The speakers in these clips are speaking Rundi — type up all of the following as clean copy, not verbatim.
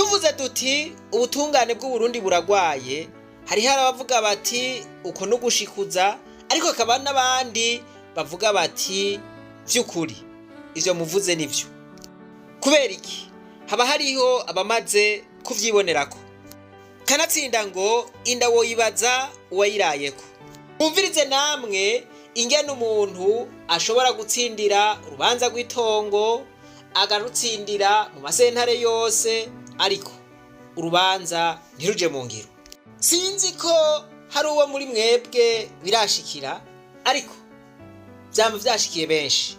Tuvuze duti ubutungane bw'Uburundi buragwaye, hariho abavuga bati uko nugushikuza, ariko hakaba n'abandi bavuga bati vy'ukuri ivyo muvuze nivyo. Kubera iki? Haba hariho abamaze kuvyibonerako. Kanatsinda ngo inda woyibaza uwayirayeko. Mwumvirize namwe ingene umuntu ashobora gutsindira urubanza rw'itongo, akarutsindira mu masentare yose, ariko urubanza ntiruje mu ngiro. Sinzi ko hari uwo muri mwebwe birashikira, ariko vyama vyashikiye benshi.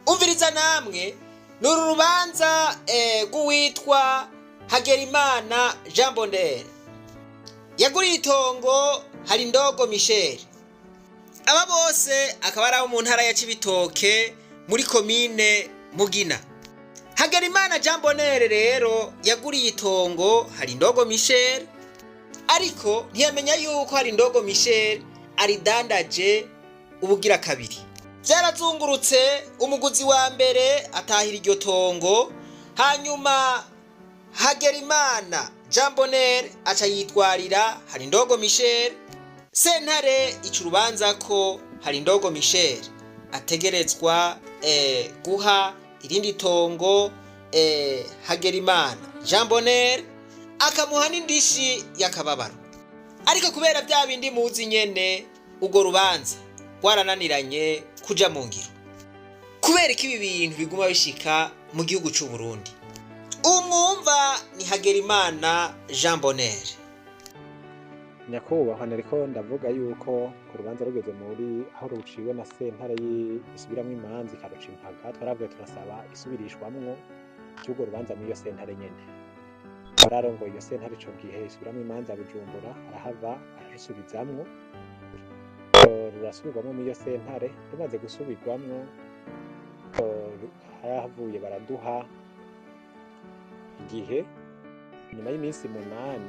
Umviriza namwe ni uru rubanza rw'uwitwa Hagerimana Jean Bonheur. Yaguriye itongo hari Ndogo Michel. Aba bose akaba ari abo mu ntara ya Cibitoke muri komine Mugina. Hagerimana Jean Bonheur rero yaguriye itongo hari Ndogo Michel, ariko ntiyamenya yuko hari Ndogo Michel aridandaje ubugira kabiri. Vyarazungurutse, umuguzi wa mbere atahira iryo tongo, hanyuma Hagerimana Jean Bonheur aca yitwarira hari Ndogo Michel. Sentare ica urubanza ko hari Ndogo Michel ategerezwa guha irindi tongo Hagerimana Jean Bonheur, akamuha n'indishi y'akababaro. Ariko kubera bya bindi muzi nyene, urwo rubanza rwarananiranye kuja mu ngiro. Kubera ko ibi bintu biguma bishika mu gihugu c'u Burundi? Umwumva ni Hagerimana Jean Bonheur. Nyakubahwa, nariko ndavuga yuko ku rubanza rugeze muri aho ruciwe na sentare isubiramwo imanza ikaruca impaka, twaravuye turasaba isubirishwamwo ry'urwo rubanza muri iyo sentare nyene. Wararongoye iyo sentare ico gihe isubiramwo imanza Bujumbura arahava ararusubizamwo, rurasubirwamwo muri iyo sentare. Rumaze gusubirwamwo, harahavuye baraduha igihe nyuma y'iminsi 8,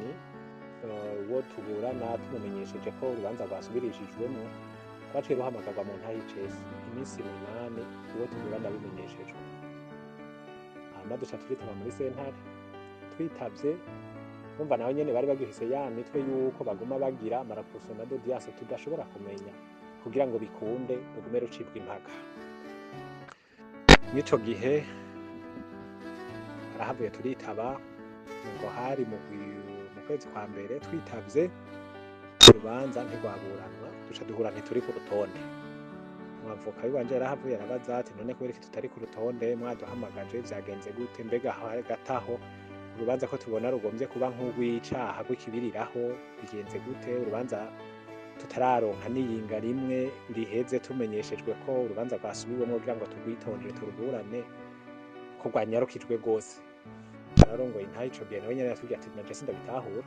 uwo tuburana tumumenyesheje ko urubanza rwasubirishijwemwo, rwaciye ruhamagarwa mu ntahe y'icese iminsi 8 uwo tuburana bimenyeshejwe. Hama duca turitaba muri sentare. Twitavye, umva nawe nyene bari bagifise ya mitwe yuko baguma bagira ama raccourcement d'audience tudashobora kumenya kugira ngo bikunde rugume rucibwa impaka. Mw'ico gihe harahavuye turitaba, ngo hari mu kwezi kwa mbere. Twitavye, urubanza ntirwaburanwa, duca duhura ntituri ku rutonde. Umwavoka w'iwanje yarahavuye arabaza ati: "None kubera iki tutari ku rutonde? Mwaduhamagaje, vyagenze gute? Mbega hagati aho urubanza ko tubona rugomvye kuba nk'urw'icaha rw'ikibiriraho, bigenze gute? Urubanza tutararonka n'iyinga rimwe riheze tumenyeshejwe ko urubanza rwasubiwemwo kugira ngo turwitondere turuburane, ko rwanyarukijwe rwose." Ararongoye intahe ico gihe nawe nyene yatubwiye ati: "Naje sindabitahura."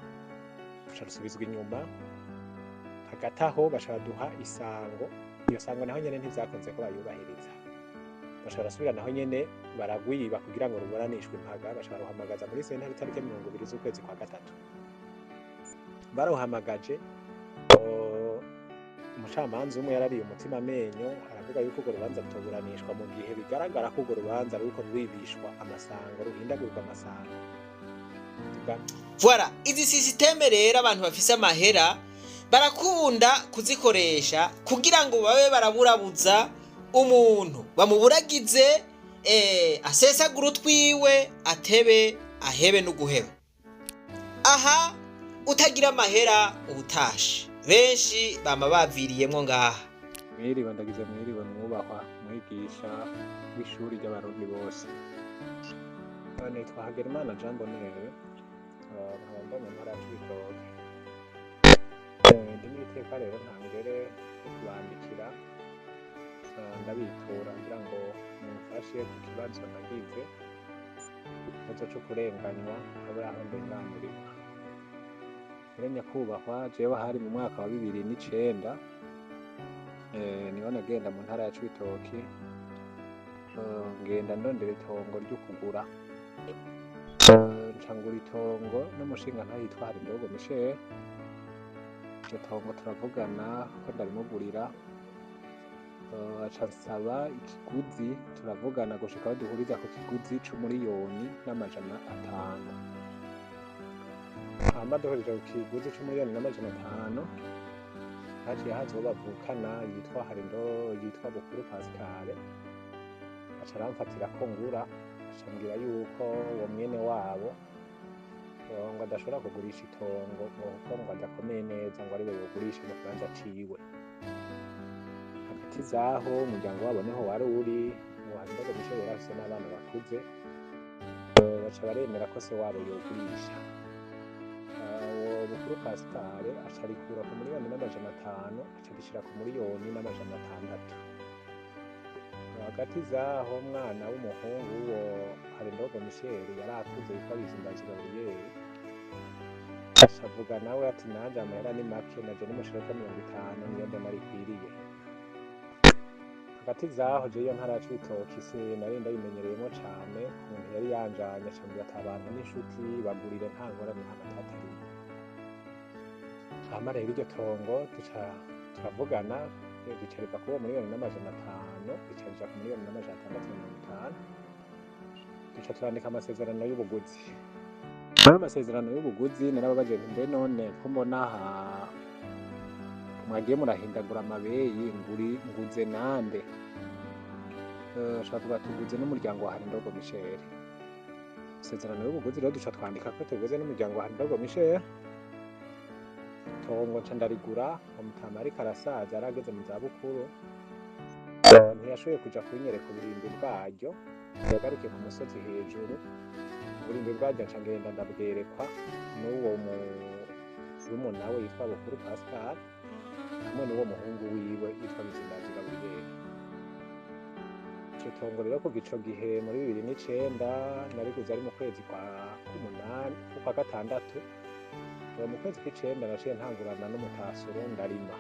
Ruca rusubizwa inyuma. Hagati aho baca baduha isango. Iyo sango naho nyene ntivyakunze ko bayubahiriza, baca barasubira naho nyene baragwiba kugira ngo ruburanishwe impaga. Baca baruhamagaza muri sentare itariki 20 z'ukwezi kwa gatatu. Baruhamagaje, umucamanza umwe yarariye umutima amenyo, aravuga yuko urwo rubanza rutoburanishwa mu gihe bigaragara ko urwo rubanza ruriko ruribishwa amasango, ruhindagurirwa amasango. Voilà, izi système rero abantu bafise amahera barakunda kuzikoresha kugira ngo babe baraburabuza umuntu, bamuburagize, asesagura utwiwe, atebe ahebe no guheba. Aha utagira amahera ubutashe, benshi bama baviriyemwo ngaha. Mwiriwe, ndagize mwiriwe mwubahwa mwigisha w'ishuri ry'Abarundi bose. Nitwa Hagerimana Jean Bonheur, nkaba mba mu ntara ya Cibitoke. Ndi n'iteka rero ntangere ryo kubandikira, ndabitura kugira ngo mumfashe ku kibazo nagize, ikibazo co kurenganywa nkabura aho ndenganurirwa. Rero nyakubahwa, jewe hari mu mwaka wa 2009, niho nagenda mu ntara ya Cibitoke, ngenda ndondera itongo ryo kugura. Nca ngura itongo n'umushingantahe yitwa Harindogo Michel. Iryo tongo turavugana ko ndarimugurira, aca ansaba ikiguzi, turavugana gushika aho duhuriza ku kiguzi c'umuriyoni n'amajana 5. Hama duhurije ku kiguzi c'1,5 miliyoni, haciye haza uwo bavukana yitwa Harindo, yitwa Bukuru Pascal, aca aramfatira ko ngura, aca ambwira yuko uwo mwene wabo ngo adashobora kugurisha itongo, ngo kuko ngo adakomeye neza, ngo ariwe yogurisha mu kibanza ciwe. Hagati zaho umuryango wabo niho wari uri, uwo Harindogo Michel yari afise n'abana bakuze, baca baremera ko se wabo yogurisha. Uwo Bukuru Pascal aca arikura ku 1,5 miliyoni, aca arishira ku 1,6 miliyoni. Hagati zaho umwana w'umuhungu w'uwo Harindogo Michel yari akuze yitwa Bizimbazi Gaburiyeri aca avuga nawe ati: "Nanje amahera ni make, naje nimushireko 50, niyo mbona rikwiriye." Hagati zaho jewe iyo ntara ya Cibitoke nari ndayimenyereyemwo cane. Umuntu yari yanjanye aca ambwira ati: "Abantu n'inshuti, bagurire, nta ngorane, nta matati arimwo." Hama rero iryo tongo duca turavugana, rica riva kuri uwo 1,5 miliyoni, rica rija ku 1,650 miliyoni. Duca turandika amasezerano y'ubuguzi. Muri ayo masezerano y'ubuguzi narababajije nti: "Mbe none ko mbona aha mwagiye murahindagura amabeyi, nguri nguze nande?" Baca tuguze n'umuryango wa Harindogo Michel. Amasezerano y'ubuguzi rero duca twandika ko tuguze n'umuryango wa Harindogo Michel. Itongo nca ndarigura. Uwo mutama ariko arasaza, yarageze mu zabukuru, ntiyashoboye kuja kunyereka uburimbi bwaryo, yagarukiye ku musozi hejuru. Uburimbi bwaryo nca ngenda ndabwerekwa n'uwo murumuna we yitwa Bukuru Pascal hamwe n'uwo muhungu wiwe yitwa Bizindazi Gaburiyeri. Iryo tongo rero kuva ico gihe muri 2009 nariguze, ari mu kwezi kwa k'umunani, kwa gatandatu, mu kwezi kw'icenda naciye ntangurana n'umutasuro ndarima.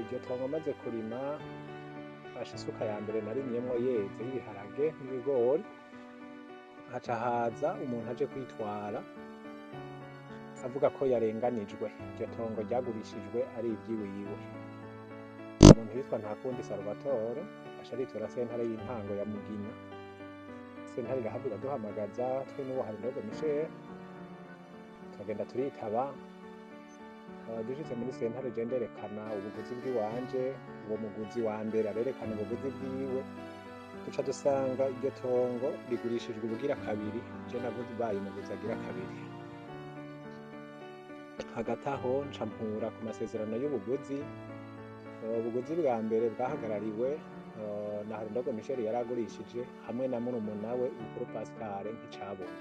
Iryo tongo maze kurima, fashe isuka ya mbere narimyemwo yeze y'ibiharage n'ibigori, haca haza umuntu aje kwitwara avuga ko yarenganijwe, iryo tongo ryagurishijwe ari iry'iwiwe. Umuntu yitwa Ntakundi Salvatore aca aritura sentare y'intango ya Mugina. Sentare irahava iraduhamagaza twe n'uwo Harindogo Michel, turagenda turitaba. Dushitse muri sentare, je nderekana ubuguzi bw'iwanje, uwo muguzi wa mbere arerekana ubuguzi bwiwe, duca dusanga iryo tongo rigurishijwe ubugira kabiri, je naguze baye umuguzi agira kabiri. Hagati aho nca mpura ku masezerano y'ubuguzi. Ubuguzi bwa mbere bwahagarariwe na Harindogo Michel yaragurishije hamwe na murumuna we Bukuru Pascal nk'icabona.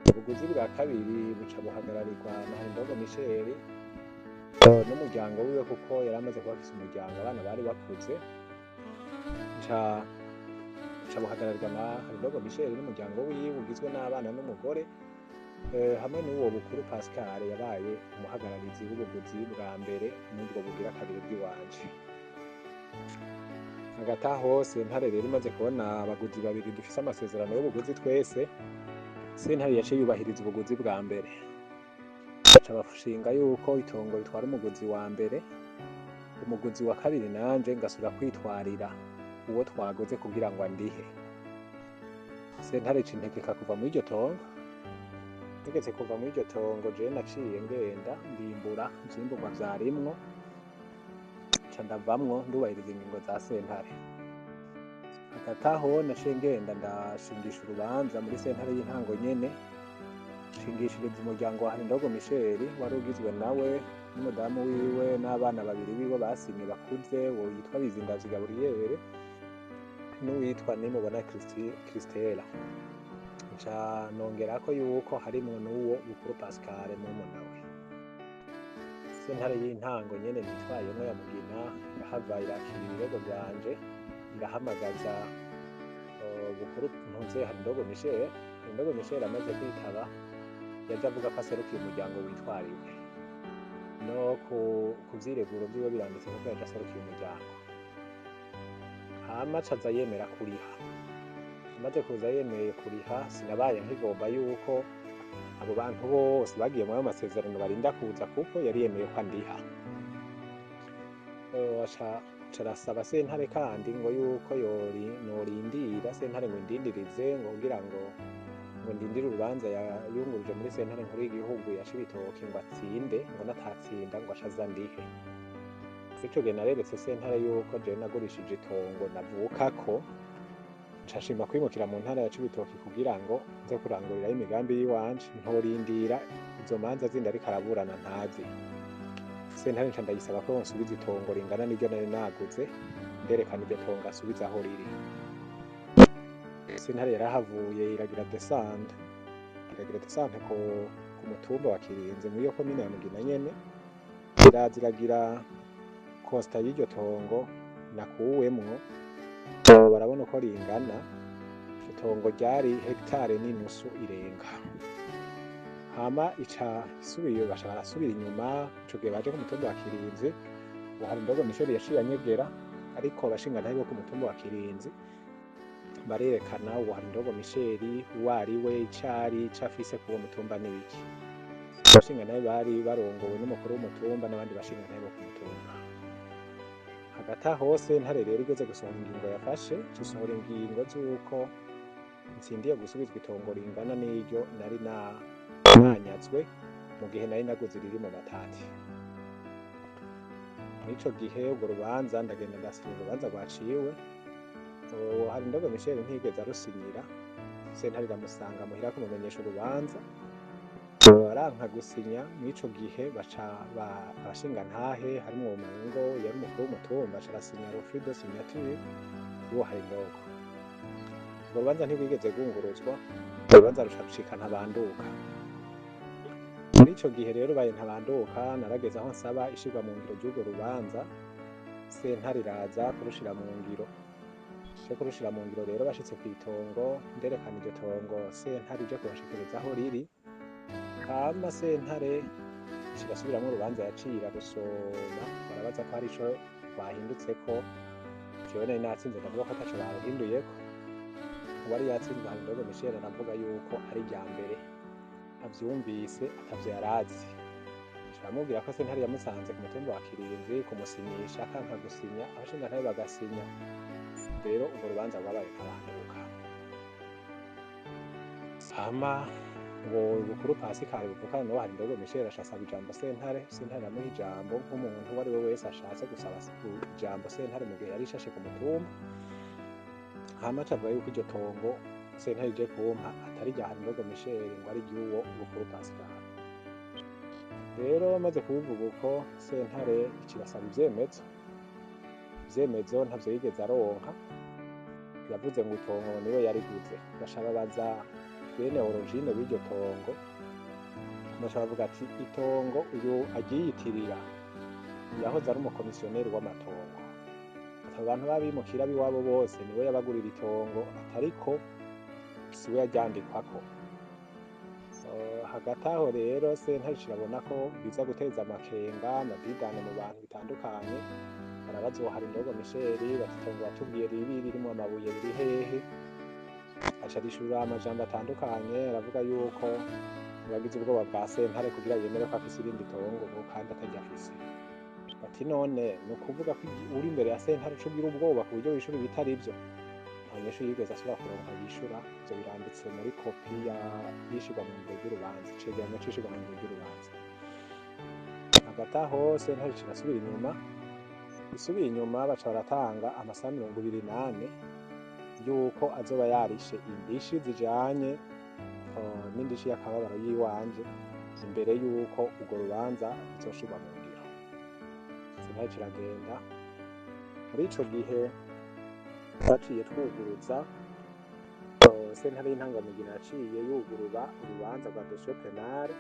Ubuguzi bwa kabiri buca buhagararirwa na Harindogo Michel n'umuryango wiwe, kuko yari amaze kuba afise umuryango, abana bari bakuze. Buca buhagararirwa na Harindogo Michel n'umuryango wiwe ugizwe n'abana n'umugore, hamwe n'uwo Bukuru Pascal yabaye umuhagararizi w'ubuguzi bwa mbere n'ubwo bugira kabiri bw'iwanje. Hagati aho sentare rero imaze kubona abaguzi babiri dufise amasezerano y'ubuguzi twese, sentare yaciye yubahiriza ubuguzi bwa mbere, baca bashinga yuko itongo ritwara umuguzi wa mbere, umuguzi wa kabiri nanje ngasubira kwitwarira uwo twaguze kugira ngo andihe. Sentare ica integeka kuva muri iryo tongo. Ntegetse kuva muri iryo tongo, jewe naciye ngenda ndimbura ivyimburwa vyarimwo, nca ndavamwo ndubahiriza ingingo za sentare. Hagati aho naciye ngenda ndashingisha urubanza muri sentare y'intango nyene, nshingishiriza umuryango wa Harindogo Michel wari ugizwe nawe n'umudamu wiwe n'abana babiri biwe basinye bakuze, uwo yitwa Bizindazi Gaburiyeri n'uwitwa Nimubona Christella. Nca nongerako yuko harimwo n'uwo Bukuru Pascal murumuna we. Sentare y'intango nyene nitwayemwo ya Mugina irahava irakira ibirego vyanje, irahamagaza Bukuru ntuze Harindogo Michel. Harindogo Michel amaze kwitaba, yaje avuga ko aserukiye umuryango witwariwe, no ku vyireguro vyiwe biranditse kuko yaje aserukiye umuryango. Hama aca aza yemera kuriha. Amaze kuza yemeye kuriha, sinabaye nkigomba yuko abo bantu bose bagiye muri ayo masezerano barinda kuza, kuko yari yemeye ko andiha. Aca arasaba sentare kandi ngo yuko norindira sentare ngo indindirize, ngo kugira ngo Ndindire urubanza yunguruje muri sentare nkuru y'igihugu ya Cibitoke ngo atsinde, ngo natatsinda ngo acaza ndihe. Ico gihe nareretse sentare yuko jewe nagurishije itongo navukako, nshashima kwimukira mu ntara ya Cibitoke kugira ngo nze kurangurirayo imigambi yiwanje, ntorindira izo manza zindi ariko araburana ntazi. Sentare nca ndayisaba ko yonsubiza itongo ringana n'iryo nari naguze, nderekana iryo tongo asubiza aho riri. Sentare yarahavuye iragira descente, iragira descente ku mutumba wa Kirinzi muri iyo komine ya Mugina nyene, iraza iragira constat y'iryo tongo nakuwemwo, barabona uko ringana. Itongo ryari hegitare n'inusu irenga. Hama ica isubiye, baca barasubira inyuma. Ico gihe baje ku mutumba wa Kirinzi, ubu hari Ndogo Michel yaciye anyegera, ariko abashingantahe bo ku mutumba wa Kirinzi barerekana ubu hari Ndogo Michel uwo ari we, icari, ico afise k'uwo mutumba n'ibiki. Abashingantahe bari barongowe n'umukuru w'umutumba n'abandi bashingantahe bo ku mutumba. Hagati aho sentare rero igeze gusohora ingingo yafashe, isohora ingingo z'uko ntsindiye gusubizwa itongo ringana n'iryo nari nanyazwe mu gihe nari naguze riri mu matati. Mw'ico gihe urwo rubanza ndagenda ndasinya urubanza rwaciwe. Uwo hari Ndogo Michel ntiyigeze arusinyira, sentare iramusanga muhira kumumenyesha urubanza, baranka gusinya. Mw'ico gihe baca abashingantahe harimwo uwo Mengo yari umukuru w'umutumba, aca arasinya refus de signature y'uwo hari Ndogo. Urwo rubanza ntirwigeze rwunguruzwa, urubanza ruca rucika ntabanduka. Muri ico gihe rero baye ntabanduka, narageze aho nsaba ishirwa mu ngiro ry'urwo rubanza, sentare iraza kurushira mu ngiro. Ije kurushira mu ngiro rero bashitse kw'itongo, nderekana iryo tongo sentare ije kubashikiriza aho riri. Hama sentare irasubiramwo urubanza yaciye irarusoma, barabaza ko hari ico rwahindutseko. Jewe nari natsinze ndavuga ko ataco baruhinduyeko. Uwari yatsinzwe hari Ndogo Michel aravuga yuko ari irya mbere avyumvise, atavyo yarazi. Aramubwira ko sentare yamusanze ku mutumba wa Kirinzi kumusinyisha, akanka gusinya, abashingantahe bagasinya. Rero urwo rubanza rwabaye ntabanduka. Hama ngo Bukuru Pascal buvukana n'uwo hari Ndogo Michel ashasaba ijambo sentare, sentare iramuha ijambo nk'umuntu uwo ari we wese ashatse gusaba ijambo sentare mu gihe yari ishashe ku mutumba. Hama aca avuga yuko iryo tongo sentare ije kumpa atari irya Harindogo Michel, ngo ari iry'uwo Bukuru Pascal. Rero maze kubivuga uko, sentare ikibasaba ivyemezo, ivyemezo ntavyo yigeze aronka. Yavuze ngo itongo niwe yariguze, baca babaza bene origine b'iryo tongo, baca bavuga ati itongo uyu agiyitirira yahoze ari umukomisiyoneri w'amatongo, ati abantu b'abimukira b'iwabo bose niwe yabagurira itongo, atariko siwe yaryandikwako. Hagati aho rero sentare irabona ko biza guteza amakenga, amadidane mu bantu bitandukanye. Barabaza uwo Harindogo Michel bati itongo watubwiye ribi ririmwo amabuye riri hehe? Aca arishura amajambo atandukanye, aravuga yuko bagize ubwoba bwa sentare kugira yemere ko afise irindi tongo ngo kandi ataryafise. Bati none ni ukuvuga ko uri imbere ya sentare uca ugira ubwoba ku buryo wishura ibitari vyo? Nta nyishu yigeze asubira kuronka yishura. Ivyo biranditse muri kopi y'ishirwa mu ngiro ry'urubanza, icegeranyo c'ishirwa mu ngiro ry'urubanza. Hagati aho sentare ica irasubira inyuma, isubiye inyuma baca baratanga amasaha 24 yuko azoba yarishe indishi zijanye n'indishi y'akababaro yiwanje imbere yuko urwo rubanza ruzoshirwa mu ngiro. Sentare ica iragenda. Muri ico gihe twaciye twuguruza, sentare y'intangamugina yaciye yugurura urubanza rwa dossier penal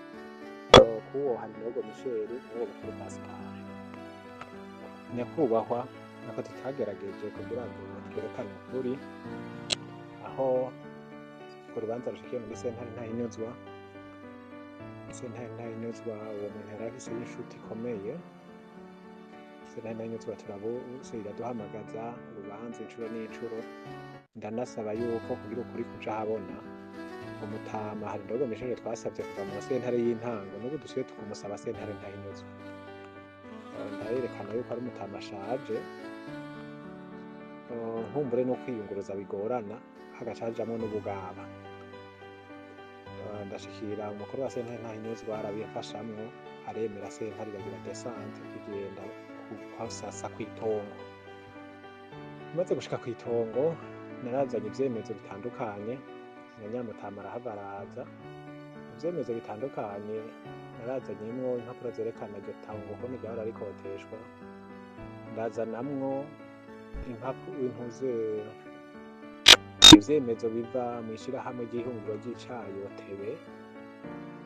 k'uwo Harindogo Michel n'uwo Bukuru Pascal. Nyakubahwa, nako tutagerageje kugira ngo twerekane ukuri aho urwo rubanza rushikiye muri sentare ntahinyuzwa. Sentare ntahinyuzwa, uwo muntu yari afise inshuti ikomeye. Sentare ntahinyuzwa turabuse iraduhamagaza urubanza incuro n'incuro, ndanasaba yuko kugira ukuri kuja ahabona umutama Harindogo Michel twasavye kuva mu sentare y'intango, n'ubu dusubiye tukumusaba sentare ntahinyuzwa. Ndayerekana yuko ari umutama ashaje, nkumbure no kwiyunguruza bigorana, hagaca hajamwo n'ubugaba. Ndashikira umukuru wa sentare Ntahinyuzwa, arabimfashamwo, aremera. Sentare iragira descente, igenda kwasasa kw'itongo. Maze gushika kw'itongo, narazanye ivyemezo bitandukanye na nyamutama arahava araza. Ivyemezo bitandukanye narazanyemwo impapuro zerekana iryo tongo ukuntu ryahora rikoteshwa, ndazanamwo impapuro intuze, ivyemezo biva mw'ishirahamwe ry'ihinguriro ry'icayi OTB,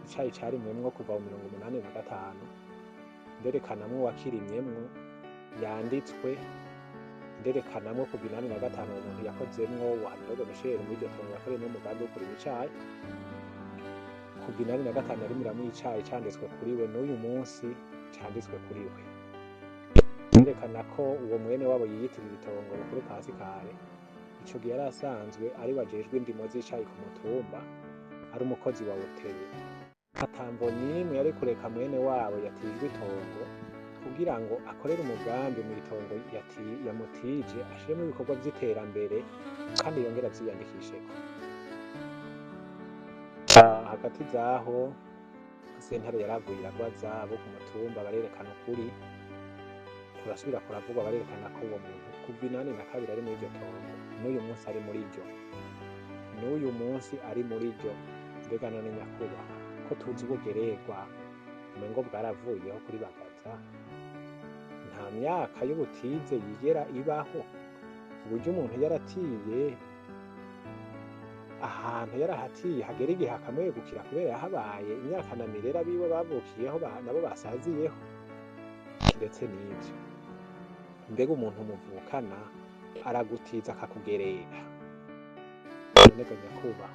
icayi carimwemwo kuva mu 85, nderekanamwo uwakirimyemwo yanditswe, nderekanamwo kuva 85 uwo muntu yakozemwo, Harindogo Michel, muri iryo tongo yakoreyemwo umugambi wo kurima icayi. Kuva 85 yarimiramwo icayi canditswe kuri we, n'uyu munsi canditswe kuri we. Nderekana ko uwo mwene wabo yiyitirira itongo, Bukuru Pascal, ico gihe yari asanzwe ari we ajejwe indimo z'icayi ku mutumba, ari umukozi wa OTB. Atamvo n'imwe yari kureka mwene wabo yatijwe itongo kugira ngo akorere umugambi mw'itongo yamutije, ashiremwo ibikorwa vy'iterambere kandi yongere avyiyandikisheko. Hagati zaho sentare yaravuye iragwaza abo ku mutumba, barerekana ukuri kurasubira kuravugwa, barerekana ko uwo muntu kuva 82 ari muri iryo tongo, n'uyu munsi ari muri ryo, n'uyu munsi ari muri ryo. Mbega none nyakubahwa, ko tuzi ubugererwa umengo bwaravuyeho kuri Bagaza, nta myaka y'ubutize yigera ibaho, uburyo umuntu yaratiye ahantu yarahatiye hagera igihe akamwegukira kubera yahabaye imyaka na mirera biwe bavukiyeho nabo basaziyeho. Ndetse n'ivyo, mbega umuntu muvukana aragutiza akakugerera? None ga nyakubahwa,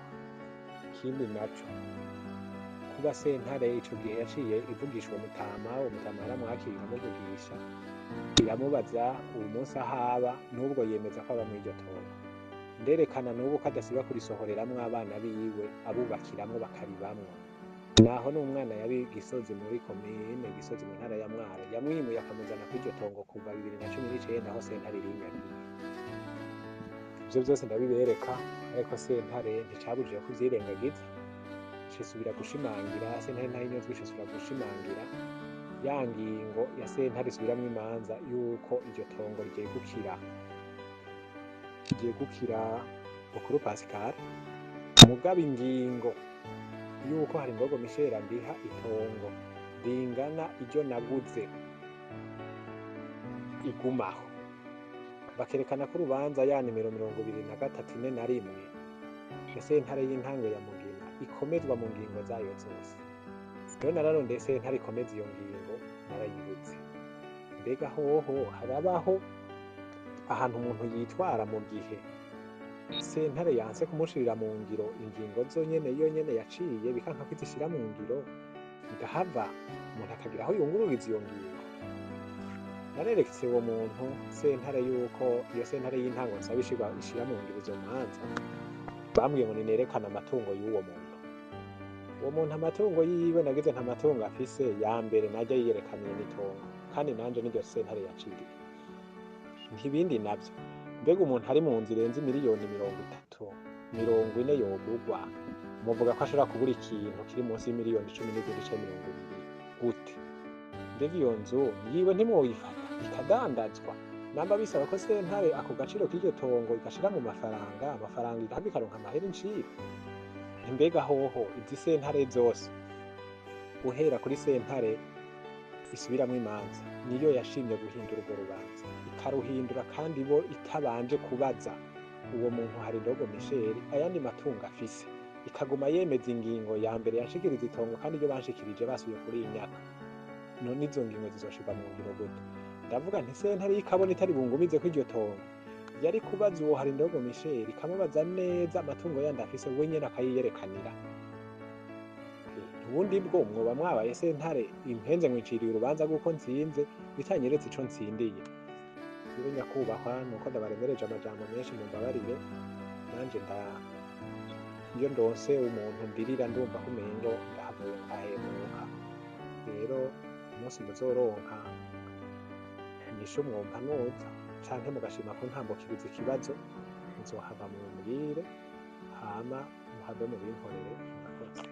ikindi naco, kuba sentare ico gihe yaciye ivugisha uwo mutama, uwo mutama yaramwakiriye, iramuvugisha, iramubaza uwo munsi ahaba, n'ubwo yemeza ko aba mw'iryo tongo. Nderekana n'ubu ko adasiba kurisohoreramwo abana biwe, abubakiramwo bakaribamwo. Naho n'umwana yabi Gisozi muri komine Gisozi mu ntara ya Mwaro, yamwimuye akamuzana kw'iryo tongo kuva 2019 aho sentare irinyagiye. Ivyo vyose ndabibereka, ariko sentare nticabujije kuvyirengagiza, icisubira gushimangira. Sentare Ntahinyuzwa icisubira gushimangira ya ngingo ya sentare isubiramwo imanza yuko iryo tongo ryegukira Bukuru Pascal, mugabo ingingo yuko Haringogo Michel andiha itongo ringana iryo naguze igumaho. Bakerekana ko urubanza ya nimero 23 41 ya sentare y'intango ya Mugina ikomezwa mu ngingo zayo zose. Rero nararondeye sentare ikomeza iyo ngingo, narayibuze. Mbega hoho harabaho ahantu umuntu yitwara mu gihe sentare yanse kumushirira mu ngiro ingingo zonyene yonyene yaciye, bikanka ko izishira mu ngiro, igahava umuntu akagira aho yungururiza iyo ngingo? Nareretse uwo muntu sentare yuko iyo sentare y'intango nsaba ishira mu ngiro izo manza, bambwiye ngo ninerekane amatungo y'uwo muntu. Uwo muntu amatungo yiwe, nagize nta matungo afise, ya mbere najya yiyerekaniye n'itongo, kandi nanje niryo sentare yaciriye. Ntibindi navyo, mbega umuntu ari mu nzu irenze miliyoni 30, 40 yogurwa, muvuga ko ashobora kubura ikintu kiri munsi y'imiliyoni 17 canke 20 gute? Mbega iyo nzu yiwe ntimwoyifata ikadandazwa? Namba bisaba ko sentare ako gaciro k'iryo tongo igashira mu mafaranga, amafaranga igahava ikaronka amahera incira. Mbega hoho izi sentare zose, uhera kuri sentare isubiramwo imanza, niyo yashimye guhindura urwo rubanza, ikaruhindura kandi bo itabanje kubaza uwo muntu Harindogo Michel ayandi matungo afise, ikaguma yemeza ingingo ya mbere yanshikiriza itongo, kandi iryo banshikirije basubiye kuri iyi myaka, none izo ngingo zizoshirwa mu ngiro gute? Ndavuga nti sentare ikabona itari bungumize ko iryo tongo, yari kubaza uwo Harindogo Michel, ikamubaza neza amatungo yandi afise, we nyene akayiyerekanira. Ubundi bwo mwoba mwabaye sentare impenze ngwiciriye urubanza rw'uko ntsinze bitanyeretse ico ntsindiye. Rero nyakubahwa, nuko ndabaremereje amajambo menshi, mumbabarire. Nanje nda iyo ndonse umuntu ndirira, ndumva ko umengo ndahavuye ngahemuka. Rero umunsi muzoronka inyishu mwompa nuza canke mugashima ko ntambukiriza ikibazo, muzohava mumbwire, hama muhave mubinkorere. Murakoze.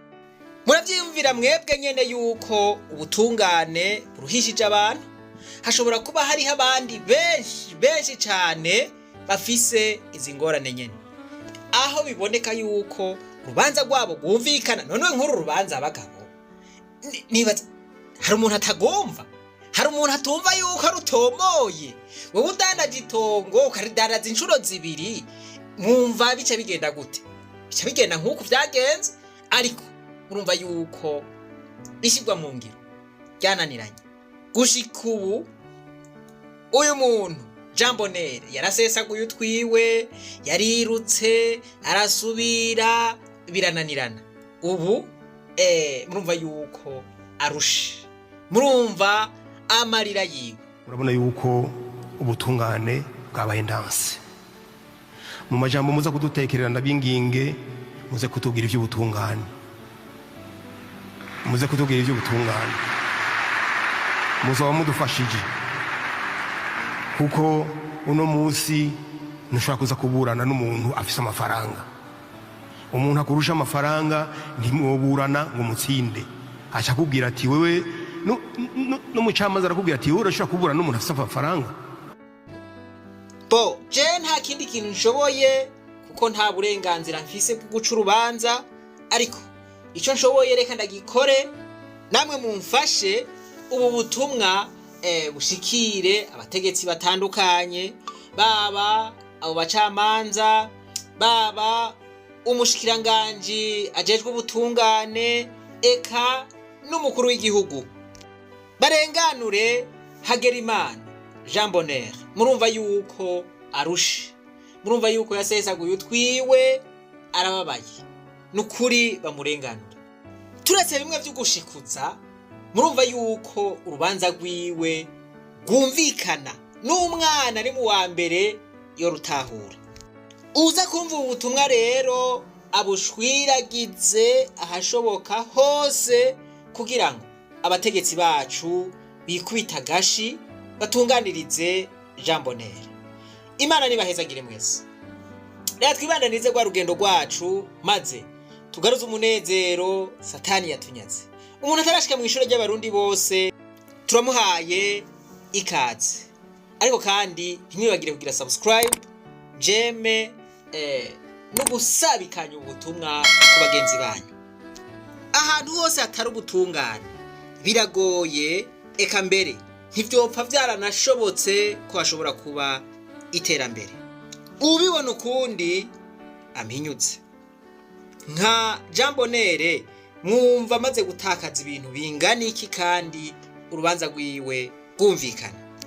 Muravyiyumvira mwebwe nyene yuko ubutungane buruhishije abantu. Hashobora kuba hariho abandi benshi benshi cane bafise izi ngorane nyene, aho biboneka yuko urubanza rwabo rwumvikana. None nk'uru rubanza abagabo nibaza hari umuntu atagomva, hari umuntu atumva yuko rutomoye. Wowe udandaje itongo ukaridandaza inshuro zibiri, mwumva bica bigenda gute? Bica bigenda nk'uku vyagenze. Ariko murumva yuko ishyirwa mu ngiro ryananiranye gushika ubu. Uyu muntu Jean Bonheur yarasesaguye utwiwe, yarirutse, arasubira, birananirana. Ubu murumva yuko arushe, murumva amarira yiwe. Urabona yuko ubutungane bwabaye ndanse. Mu majambo muza kudutekerera, ndabinginge muze kutubwira iby'ubutungane, muze kutubwira iby'ubutungane, muzaba mudufashije, kuko uno munsi ntushobora kuza kuburana n'umuntu afise amafaranga. Umuntu akurusha amafaranga ntimwoburana ngo mutsinde. Aca akubwira ati wewe, n'umucamanza arakubwira ati wowe urashobora kuburana n'umuntu afise amafaranga? Bo je nta kindi kintu nshoboye, kuko nta burenganzira mfise bwo guca urubanza, ariko icyo nshoboye reka ndagikore. Namwe mumfashe ubu butumwa bushikire abategetsi batandukanye, baba abo bacamanza, baba umushikiranganji ajejwe ubutungane, eka n'umukuru w'igihugu, barenganure Hagerimana Jean Bonheur. Murumva yuko arushe, murumva yuko yasesaguye utwiwe, arababaye. Nukuri bamurenganura. Turetse bimwe vy'ugushikuza, murumva yuko urubanza rwiwe rwumvikana, n'umwana ari mu wa mbere yo rutahura. Uza kumva ubu butumwa rero abushwiragize ahashoboka hose, kugira ngo abategetsi bacu bikubita agashi batunganirize Jean Bonheur. Imana nibahezagire mwese. Reka twibandanize rwa rugendo rwacu, maze tugaruze umunezero Satani yatunyaze. Umuntu atarashika mu ishuri ry'Abarundi bose turamuhaye ikaze, ariko kandi ntimwibagire kugira subscribe, j'aime, no gusabikanya ubutumwa ku bagenzi banyu. Ahantu hose hatari ubutungane biragoye, eka mbere ntivyopfa vyaranashobotse ko hashobora kuba iterambere. Ubibona ukundi ampinyutse. Nka Jean Bonheur mwumva amaze gutakaza ibintu bingana iki kandi urubanza rwiwe rwumvikana?